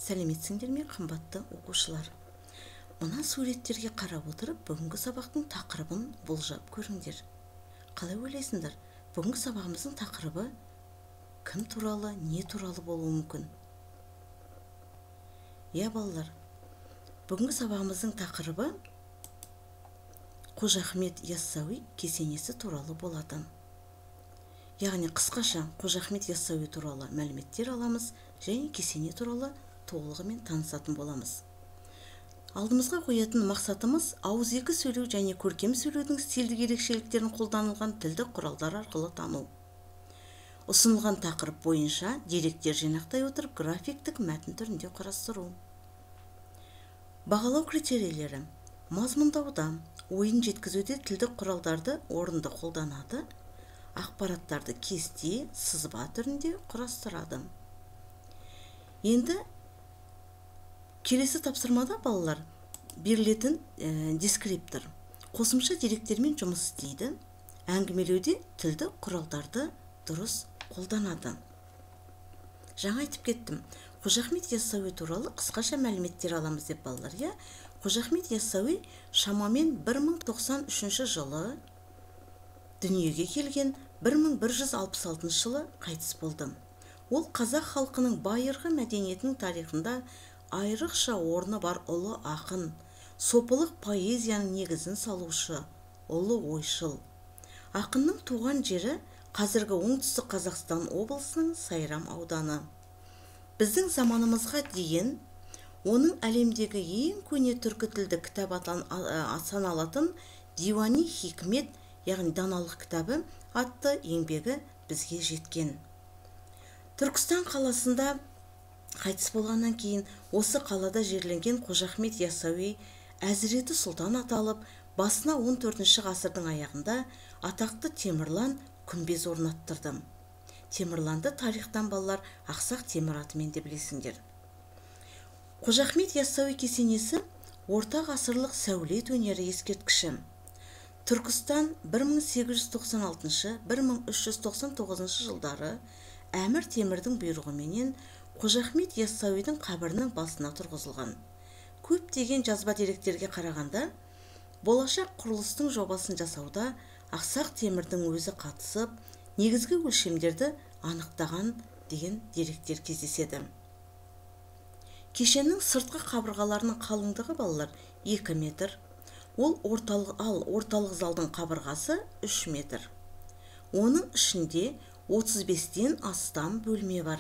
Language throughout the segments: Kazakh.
Сәлеметсіңдер ме, қымбатты оқушылар? Мына суреттерге қарап отырып, бүгінгі сабақтың тақырыбын болжап көріңдер. Қалай ойлайсыңдар, бүгінгі сабағымыздың тақырыбы кім туралы, не туралы болуы мүмкін? Иә, балалар, бүгінгі сабағымыздың тақырыбы Қожа Ахмет Яссауи кесенесі туралы болады. Яғни қысқаша Қожа Ахмет Яссауи туралы мәліметтер аламыз және кесене туралы толығымен танысатын боламыз. Алдымызға қоятын мақсатымыз ауызекі сөйлеу және көркем сөйлеудің стильдік ерекшеліктерін қолданылған тілдік құралдар арқылы тану. Ұсынылған тақырып бойынша деректер жинақтай отырып графиктік мәтін түрінде құрастыру. Бағалау критерийлері: мазмұндауда, ойын жеткізуде тілдік құралдарды орынды қолданады, ақпараттарды кесте, сызба түрінде құрастырады. Енді келесі тапсырмада, балалар, берілетін дескриптор қосымша деректермен жұмыс істейді, әңгімелеуде тілдік құралдарды дұрыс қолданады. Жаңа айтып кеттім, Қожа Ахмет Яссауи туралы қысқаша мәліметтер аламыз деп, балалар, иә? Қожа Ахмет Яссауи шамамен 1093 жылы дүниеге келген, 1166 жылы қайтыс болды. Ол қазақ халқының байырғы мәдениетінің тарихында айрықша орны бар ұлы ақын, сопылық поэзияның негізін салушы, ұлы ойшыл. Ақынның туған жері қазіргі Оңтүстік Қазақстан облысының Сайрам ауданы. Біздің заманымызға дейін оның әлемдегі ең көне түркі тілді кітап саналатын Диуани Хикмет, яғни даналық кітабы атты еңбегі бізге жеткен. Түркістан қаласында қайтыс болғаннан кейін осы қалада жерленген Қожа Ахмет Яссауи Әзіреті Сұлтан аталып, басына 14 ғасырдың аяғында атақты Темірлан күмбез орнаттырды. Темірланды тарихтан, балалар, Ақсақ Темір атымен де білесіңдер. Қожа Ахмет Яссауи кесенесі орта ғасырлық сәулет өнері ескерткіші. Түркістан 1896-1399 жылдары Әмір Темірдің бұйрығыменен Қожа Ахмет Яссауидің қабірінің басына тұрғызылған. Көптеген жазба деректерге қарағанда, болашақ құрылыстың жобасын жасауда Ақсақ Темірдің өзі қатысып, негізгі өлшемдерді анықтаған деген деректер кездеседі. Кешеннің сыртқы қабырғаларының қалыңдығы, балалар, 2 метр. Ол орталық залдың қабырғасы 3 метр. Оның ішінде 35-тен астам бөлме бар.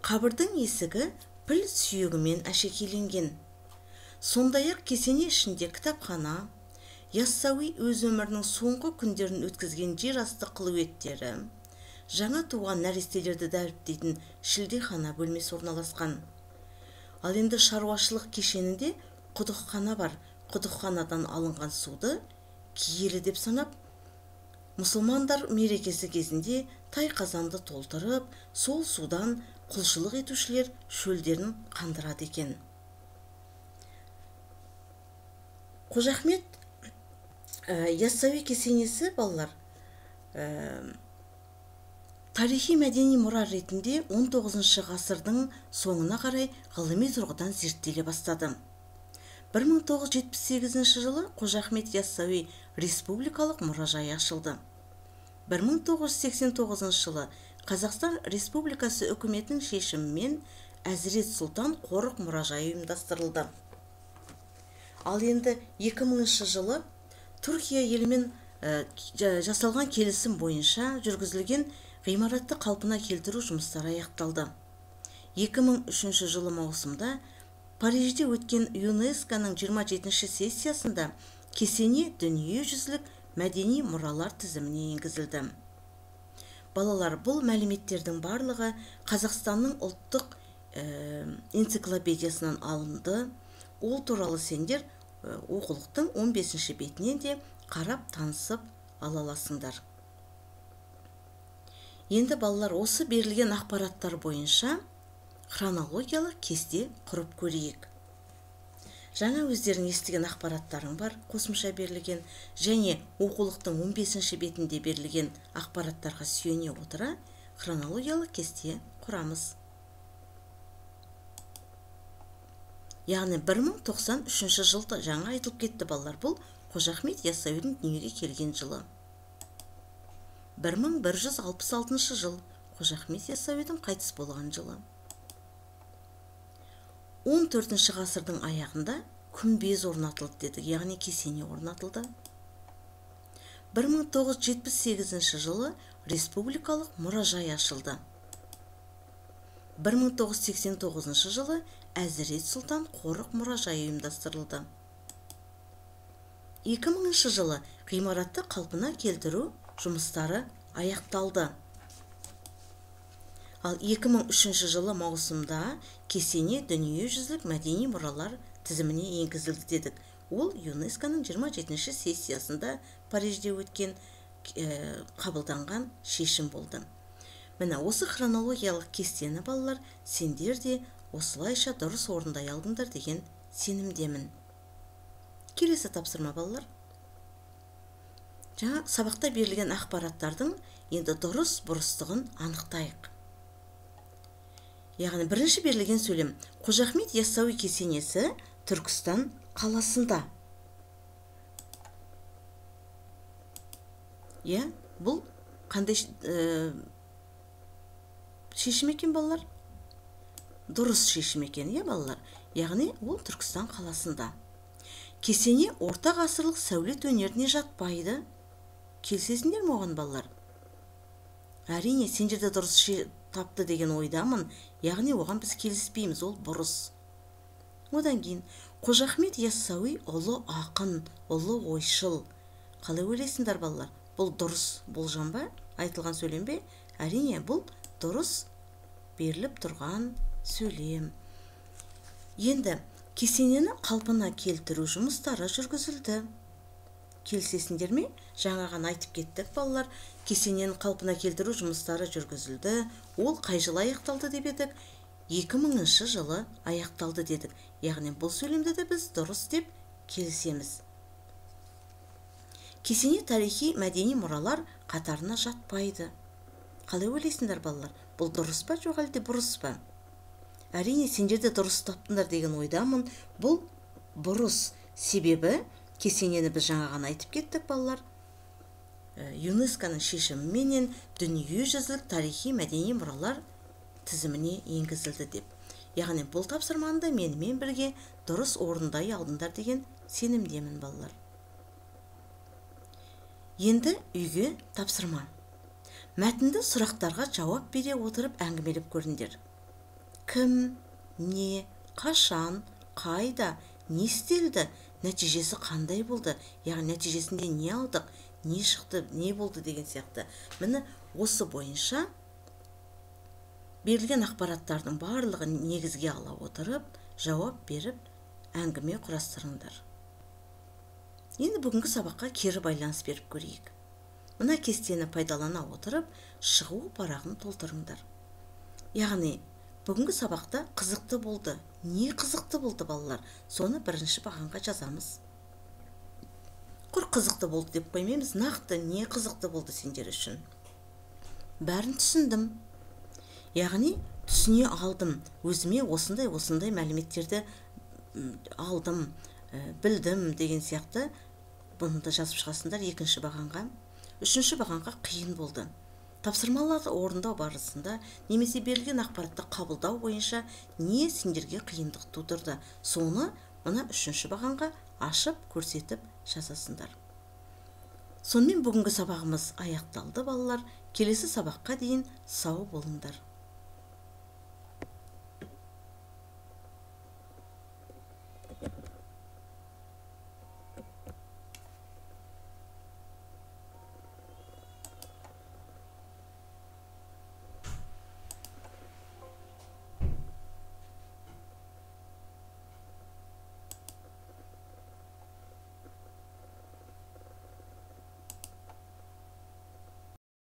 Қабірдің есігі піл сүйегімен әшекейленген. Сондай-ақ кесене ішінде кітапхана, Яссауи өз өмірінің соңғы күндерін өткізген жер асты қылуеттері, жаңа туған нәрестелерді дәріптейтін шілдехана бөлмесі орналасқан. Ал енді шаруашылық кешенінде құдықхана бар. Құдықханадан алынған суды киелі деп санап, мұсылмандар мерекесі кезінде тай қазанды толтырып, сол судан құлшылық етушілер шөлдерін қандырады екен. Қожа Ахмет Яссауи кесенесі, балалар, тарихи мәдени мұра ретінде 19 ғасырдың соңына қарай ғылыми тұрғыдан зерттеле бастады. 1978 жылы Қожа Ахмет Яссауи республикалық мұражайы ашылды. 1989 жылы Қазақстан Республикасы үкіметінің шешімімен Әзірет Сұлтан қорық мұражайы ұйымдастырылды. Ал енді 2000 жылы Түркия елімен жасалған келісім бойынша жүргізілген ғимаратты қалпына келтіру жұмыстары аяқталды. 2003 жылы маусымда Парижде өткен ЮНЕСКО-ның 27-ші сессиясында кесене дүниежүзілік мәдени мұралар тізіміне енгізілді. Балалар, бұл мәліметтердің барлығы Қазақстанның ұлттық энциклопедиясынан алынды. Ол туралы сендер оқулықтың 15-ші бетінен де қарап танысып ала аласыңдар. Енді, балалар, осы берілген ақпараттар бойынша хронологиялық кесте құрып көрейік. Жаңа өздерің естіген ақпараттарың бар, қосымша берілген және оқулықтың 15-ші бетінде берілген ақпараттарға сүйене отыра хронологиялық кесте құрамыз. Яғни 1093 жыл жаңа айтылып кетті балалар. Бұл Қожа Ахмет Яссауидің дүниеге келген жылы. 1166 жыл Қожа Ахмет Яссауидің қайтыс болған жылы. 14 ғасырдың аяғында күмбез орнатылды дедік, яғни кесене орнатылды. 1978 жылы республикалық мұражай ашылды. 1989 жылы Әзірет Сұлтан қорық мұражайы ұйымдастырылды. 2000 жылы ғимаратты қалпына келтіру жұмыстары аяқталды. Ал 2003 жылы маусымда кесене дүниежүзілік мәдени мұралар тізіміне енгізілді дедік. Ол ЮНЕСКО-ның 27-ші сессиясында Парижде өткен қабылданған шешім болды. Міне осы хронологиялық кестені балалар сендер де осылайша дұрыс орындай алдыңдар деген сенімдемін. Келесі тапсырма балалар. Жаңа сабақта берілген ақпараттардың енді дұрыс бұрыстығын анықтайық. Яғни бірінші берілген сөйлем Қожа Ахмет Яссауи кесенесі Түркістан қаласында. Иә, бұл қандай шешім екен балалар? Дұрыс шешім екен, иә балалар? Яғни ол Түркістан қаласында. Кесене орта ғасырлық сәулет өнеріне жатпайды. Келісесіңдер ме оған балалар? Әрине, сендер де дұрыс тапты деген ойдамын. Яғни оған біз келіспейміз, ол бұрыс. Одан кейін Қожа Ахмет Яссауи ұлы ақын, ұлы ойшыл. Қалай ойлайсыңдар балалар? Бұл дұрыс болжам ба? Айтылған сөйлем бе? Әрине, бұл дұрыс беріліп тұрған сөйлем. Енді кесенені қалпына келтіру жұмыстары жүргізілді. Келісесіңдер ме? Жаңа ғана айтып кеттік балалар. Кесенені қалпына келтіру жұмыстары жүргізілді. Ол қай жылы аяқталды деп едік? 2000 жылы аяқталды дедік. Яғни бұл сөйлемді де біз дұрыс деп келісеміз. Кесене тарихи мәдени мұралар қатарына жатпайды. Қалай ойлайсыңдар балалар? Бұл дұрыс па, жоқ әлде бұрыс па? Әрине, сендер де дұрыс таптыңдар деген ойдамын. Бұл бұрыс. Себебі кесенені біз жаңа ғана айтып кеттік балалар. ЮНЕСКО-ның шешіміменен дүниежүзілік тарихи мәдени мұралар тізіміне енгізілді деп. Яғни бұл тапсырманы да менімен бірге дұрыс орындай алдыңдар деген сенімдемін балалар. Енді үйге тапсырма. Мәтінді сұрақтарға жауап бере отырып әңгімелеп көріңдер. Кім, не, қашан, қайда, не істелді, нәтижесі қандай болды, яғни нәтижесінде не алдық, не шықты, не болды деген сияқты. Міне осы бойынша берілген ақпараттардың барлығын негізге ала отырып, жауап беріп, әңгіме құрастырыңдар. Енді бүгінгі сабаққа кері байланыс беріп көрейік. Мына кестені пайдалана отырып, шығу парағын толтырыңдар. Яғни, бүгінгі сабақта қызықты болды. Не қызықты болды балалар? Соны бірінші бағанға жазамыз. Құр қызықты болды деп қоймаймыз, нақты не қызықты болды сендер үшін. Бәрін түсіндім. Яғни, түсіне алдым. Өзіме осындай-осындай мәліметтерді алдым, білдім деген сияқты. Бұны да жазып шығасыңдар екінші бағанға. Үшінші бағанға қиын болды. Тапсырмаларды орындау барысында немесе берілген ақпаратты қабылдау бойынша не сендерге қиындық тудырды, соны мына үшінші бағанға ашып көрсетіп жазасыңдар. Сонымен бүгінгі сабағымыз аяқталды балалар. Келесі сабаққа дейін сау болыңдар.